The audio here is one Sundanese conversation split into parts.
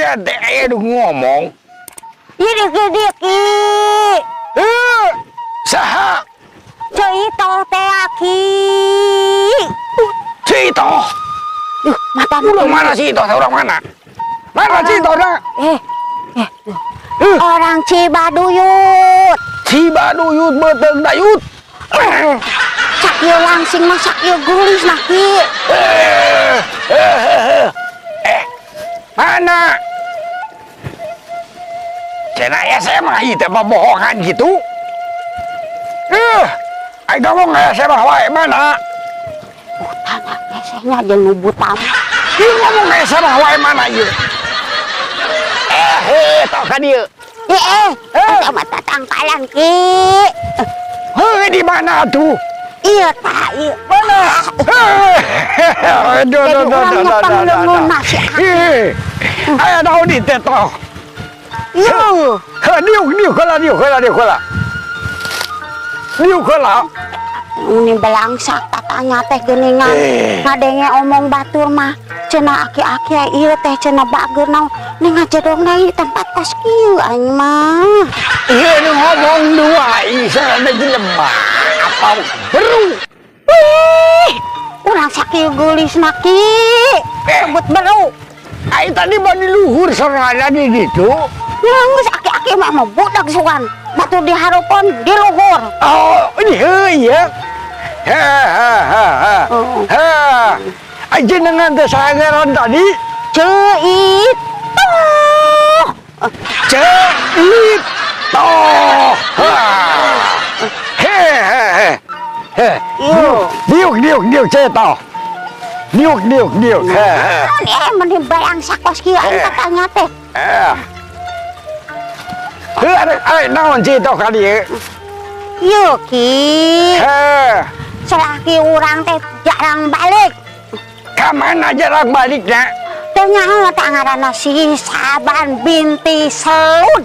Teh aya nu ngomong. Ieu di Ki. Eh, saha? Ceu Itoh teh, Aki. Si Itoh. Duh, mata. Urang mana si Itoh? Urang mana? Mana si Itoh na? Eh, eh. Orang Cibaduyut. Cibaduyut beuteung dayut. Sakieu langsing mah sakieu geulis nah, Ki. Eh, eh, eh, eh. Mana? Cenah ya saya mah ieu teh bohongan gitu. Eh, ai ngomong ya saya mah wae mana? Tanya hesehnya jeung nu buta mah. Ieu ngomong ya saya mah wae mana ieu? Eh, eh, tok ka dieu. Eh, eh, Eh. eta mah tatangkalan, Ki. Heuh, di mana tuh? Iya tah, ieu. Mana? Eh, aduh, Jadi aduh, aduh, urang aduh, nyepeng aduh, leungeun aduh. mah si Aki. Ih, aya naon di teh toh? Ieu. Heuh, diuk, diuk heula, diuk heula, diuk heula. Diuk heula. Ini belangsak tatanya teh geuningan. Eh. Ngadenge omong batur mah cenah aki-aki ieu teh cenah bager naon ning ngajedongna di tempat kos kieu aing mah. Ieu nu ngomong dua isa jelema apa beru? Wih, urang sakieu geulisna, Ki. Eh. Sebut beru. Ai tadi mah di luhur sorana di ditu. Geus aki-aki mah mah budak sugan. Batur di hareupeun di luhur. Oh, ini heuh ieu. Ha ha ha ha. Oh. Ha. Ai jenengan teh sangaran tadi? Ceu Itoh. Ceu Itoh. Ha. He he he. He. Ieu. Diuk diuk diuk Ceu Itoh. Diuk diuk diuk. He he. Eh, mending balangsak kos kieu aing Eh. katanya teh. Eh. Heuh, ada ai naon Ceu Itoh ka dieu? Ieu, Ki. He. Salaki urang teh jarang balik. Ka mana jarang baliknya? Teu nyaho teh ngaranna si Saban binti Selud.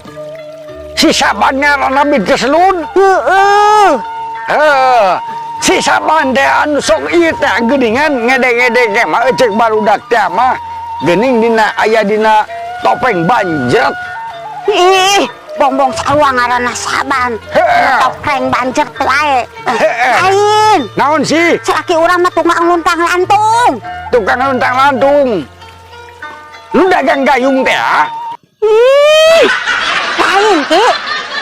Si Saban ngaranna binti Selud. Heeh. Heuh. Si Saban teh anu sok ieu teh geuningan ngedeng-ngedeng teh mah ceuk barudak teh mah geuning dina aya dina topeng banjet. Ih, bongbong sarua ngaranna Saban. Heeh. Topeng banjet wae. Heeh. Lain. Naon sih? Salaki urang mah tukang luntang lantung. Tukang luntang lantung. Lu dagang gayung teh ah? Ih, lain, Ki.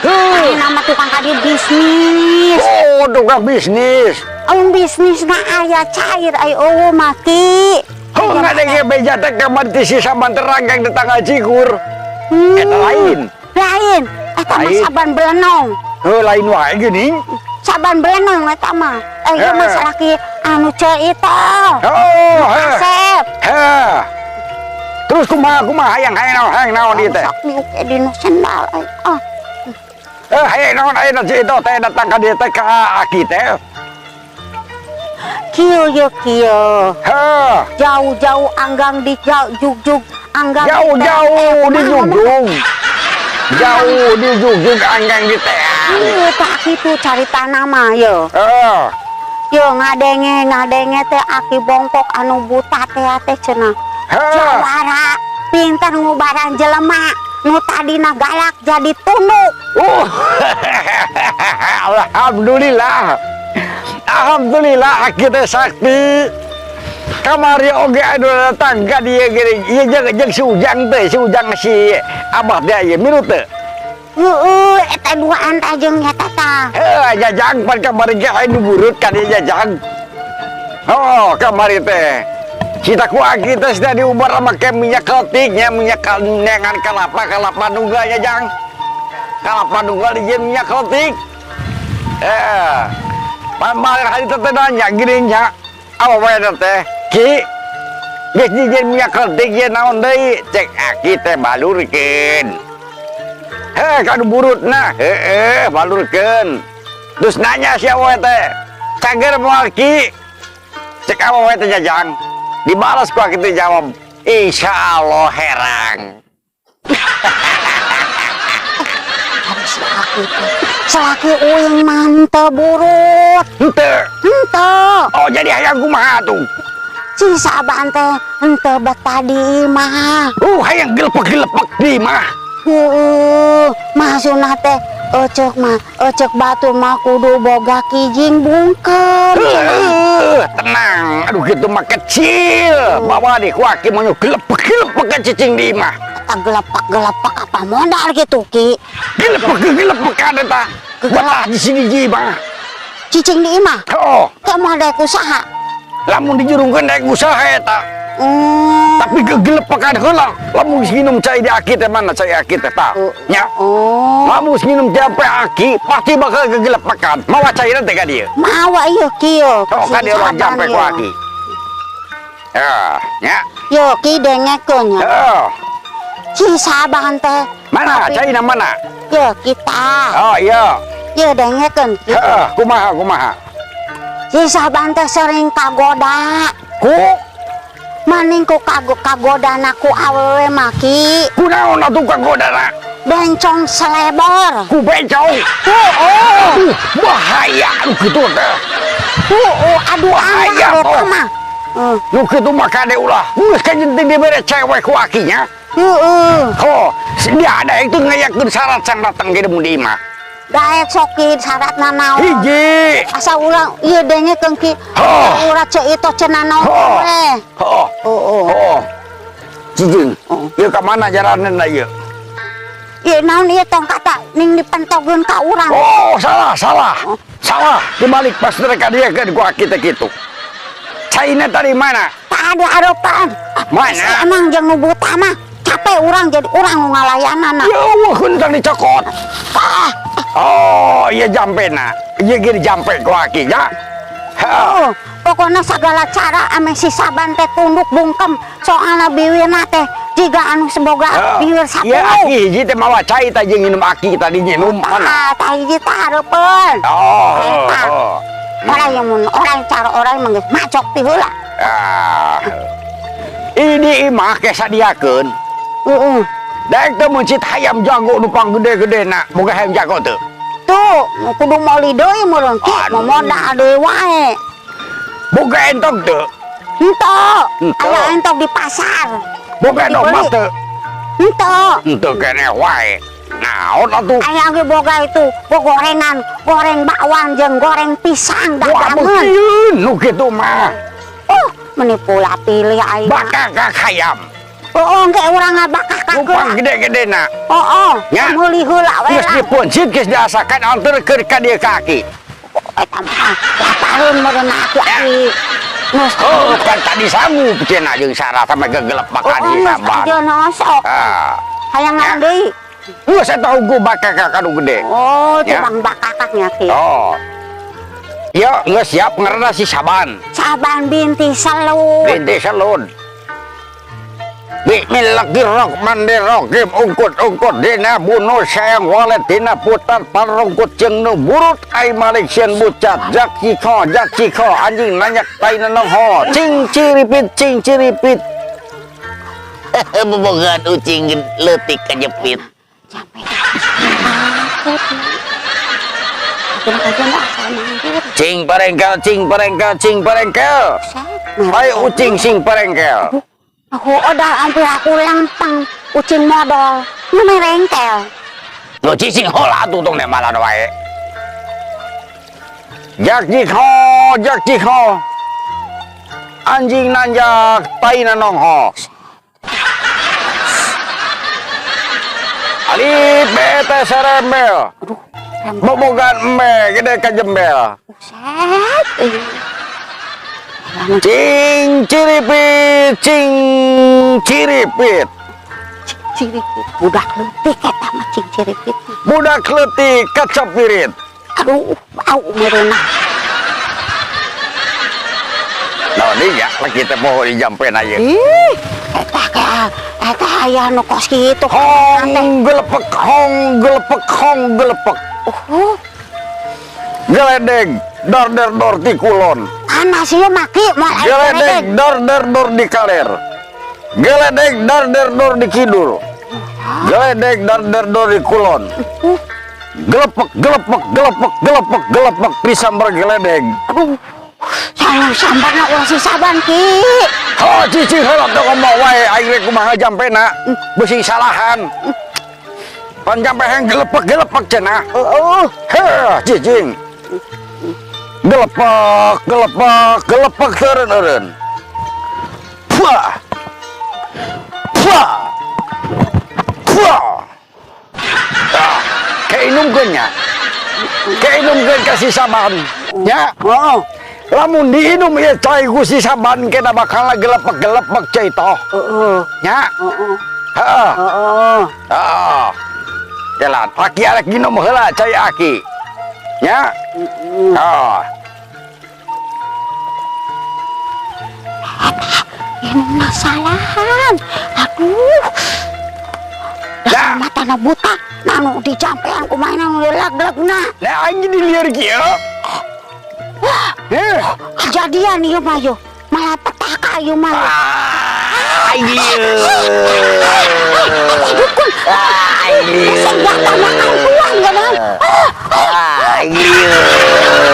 Heuh. Lain nama tukang kadi bisnis. Oh, tukang bisnis. Amun bisnis na aya cair ai euweuh mah, Ki. Oh, ngadenge beja teh kamar ti si Saban teranggang di tanggal cikur. Eta lain. Lain. Eta mah Lain. Saban belenong. Heuh, lain wae geuning. Saban belenong eta mah. Eh, ieu mah Heeh. salaki anu Ceu Itoh. Oh, heh. Asep. Heh. Terus kumaha kumaha hayang hayang naon hayang naon ieu teh? Sok miuk dina sendal ai. Ah, Eh, hayang naon ayeuna Ceu Itoh teh datang ka dieu teh ka aki teh? Kieu ye kieu. Heh. Jauh-jauh anggang di jauh jugjug anggang di Jauh-jauh eh, di kumaha ngomong? jugjug. Jauh di jugjug anggang di teang. Iya, tak kitu caritana mah ye. Eh, Ye ngadenge ngadenge teh aki bongkok anu buta teh teh cenah. Heh. Jawara pinter ngubaran jelema nu tadina galak jadi tunduk. Oh, alhamdulillah. Alhamdulillah aki teh sakti. Kamari oge anu datang ka dieu geuning. Ieu jeung jeung si Ujang teh, si Ujang si Abah teh ieu milu teu? Heeh, eta duaan teh jeung eta tah. Heuh, jajang pan kamari ge aya nu burut ka dieu jajang. Oh, kamari teh. Cita ku aki teh sudah diubar make minyak kletik nya, minyak nengan kalapa, kalapa nunggal nya jang. Kalapa nunggal dijieun minyak kletik. Eh, pan balik hari teh nanya geuning nya. Apa wae teh? Ki, geus dijieun minyak kletik ye naon deui? Cek aki teh balurkeun. Heh, kanu burutna, heeh, balurkeun. Terus nanya si awewe teh, cager moal ki? Cek awewe teh jajang. Dibalas ku aki teh jawab, Insya Allah herang. Ari si aki teh. Salaki uing mah henteu burut. Henteu. Henteu. Oh, jadi hayang kumaha tuh? Si Saban teh henteu betah di imah. Hayang gelepek-gelepek di imah. Heeh, maksudna teh eceuk mah, eceuk batur mah kudu boga kijing bungkem cenah. Tenang, aduh gitu mah kecil. Bawa deh ku aki mau gelepek-gelepek ke cicing di imah. Eta gelepak-gelepak apa modal gitu, Ki? Gelepek-gelepek ada tah. Betah di sini di imah. Cicing di imah? Oh. Teh moal daek usaha. Lamun dijurungkeun daek usaha eta. Tapi gegelepekan heula. Lamun geus nginum cai di aki teh mana cai aki teh tah. Nya. Lamun geus nginum jampe aki pasti bakal gegelepekan. Mawa caina teh ka dieu. Mawa ieu ki yo. Oh, ka dieu ulah jampe ku aki. Ya, nya. Yo ki dengekeun nya. Heeh. Si Saban teh. Mana Tapi caina mana? Yo kita. Oh iya. Yo dengekeun ki. Heeh, kumaha kumaha? Si Saban teh sering kagoda. Ku? Maning ku kagodana ku awewe maki. Kunaon atuh kagodana? Bencong selebor. Ku bencong? Heeh. Aduh, bahaya anu kitu teh. Heeh, aduh Bahaya, anak eta toh. mah. Nu kitu mah kade ulah. Geus kajenting dibere cewek ku akinya. Heeh. Oh, dia ada itu ngayakeun syarat sang datang ke di imah. Daek soki syaratna naon? Hiji. Asa urang ieu dengekeun ki. Oh. Urang ceu itu cenah naon Oh. we. Oh. Heeh. Oh. Cicing. Oh. Ieu ka mana jalanna ieu? Ieu naon ieu tongkat tak ning dipentogeun ka urang. Oh, salah, salah. Oh. Salah, dibalik pas mereka dia ke gua kita gitu. Caina tadi mana? Tak ada aropan. Mana? Si emang jeung nu buta mah capek urang jadi urang nu ngalayanana. Ya Allah, kentang dicokot. Ah. Oh, iya jampena. Iya gini jampe ku aki ya. Ha. Oh, pokoknya segala cara ame si Saban teh tunduk bungkem soalna biwirna teh jiga anu seboga Ha. biwir Iya, 10. aki hiji teh mawa cai teh jeung nginum aki tadi nginum mana? Ah, tah hiji tah hareupeun. Oh, Eta. oh. Orang yang mun orang cara orang mah geus macok ti heula. Ah. Ini imah ke sadiakeun. Heeh. Daek teh meuncit hayam jago nu panggede-gedena. Boga hayam jago teu? Tuh, kudu meuli deui meureun ki, Aduh. modal deui wae. Boga entok teu? Henteu. Henteu. Aya entok di pasar. Boga entok mah teu? Henteu. Henteu keneh wae. Naon atuh? Aya ge boga itu, gogorengan, goreng bakwan jeung goreng pisang Wah, dagangan. meukeun nu kitu mah. Oh, meni pula pilih aing. Bakakak hayam. Oh, engke urang ngabakakak Nu heula. panggede-gedena. Oh, oh, Nya. meuli heula we Geus lah. dipeuncit geus diasakan anterkeun ka dieu ka aki. Eta mah lapareun meureun aki-aki. Geus. Oh, kan tadi sanggup cenah jeung syarat sampe gegelepakan Oh, di geus Saban. ajeuna sok. Ah. Hayang naon Ya. deui? Geus eta unggul bakakak anu gede. Oh, Ya. tukang bakakaknya ki. Oh. Ya, geus siap ngaranna si Saban. Saban binti Selud. Binti Selud. Bismillahirrahmanirrahim. Ungkut-ungkut dina bunuh sayang walet dina putar parungkut jeung nu burut ai malik sieun bucat jak ciko jak ciko anjing nanyak tai nenongho cing ciripit cing ciripit. Bobogan ucing leutik kajepit. Capek. Takut. Cing parengkel cing parengkel cing parengkel. Ai ucing sing parengkel. Aku udah hampir aku lempeng ucing modal nu merengkel. Lo cicing hola atuh tong nemalan wae. Jak jikho jak jikho. Anjing nanjak tai nanongho. Alif bete serembel. Aduh, bobogan embe gede kajembel. Buset. Cing ciripit cing ciripit. Cing ciripit budak leutik eta mah cing ciripit. Budak leutik kacapirit. Aduh, bau meureunah. Nah, dia lagi teh poho di jampen aja. Ih, eta ka, eta aya nu kos kitu. Hong gelepek, hong gelepek, hong gelepek. Geledeg, dor der dor ti kulon. Ana sih maki moal aya Geledeg, dor der dor di kaler. Geledek dar der dor di kidul. Geledek dar der dor di kulon. Gelepek gelepek gelepek gelepek gelepek disambar geledek. Aduh. Salah sambarna ulah si Saban, Ki. Oh, cicing heula teh ngomong wae, aing rek kumaha jampena. Beusi salahan. Pan jampe yang gelepek gelepek cenah. Heeh. Heh, cicing. Gelepek gelepek gelepek teureun-eureun. Puah. Puah. Puah. Ah, kainumkeun nya. Kainumkeun ka si Saban. Nya. Heeh. Lamun diinum ieu cai ku si Saban, kena bakal gelepek-gelepek cai toh. Heeh. Nya. Heeh. Heeh. Heeh. Heeh. Jalan, aki arek nginum heula cai aki. Nya. Oh. Ini salahan. Aduh. Ya. Dasar matana buta. Nanu dijampean kumaha nu lag-lagna. Nah, aing jadi lieur kieu. Eh. Kejadian ieu mah yo. Malah petaka ieu mah. Ah, aing lieur. Dukun. Ah, aing lieur. Senjata makan tuan kan? Ah, aing lieur.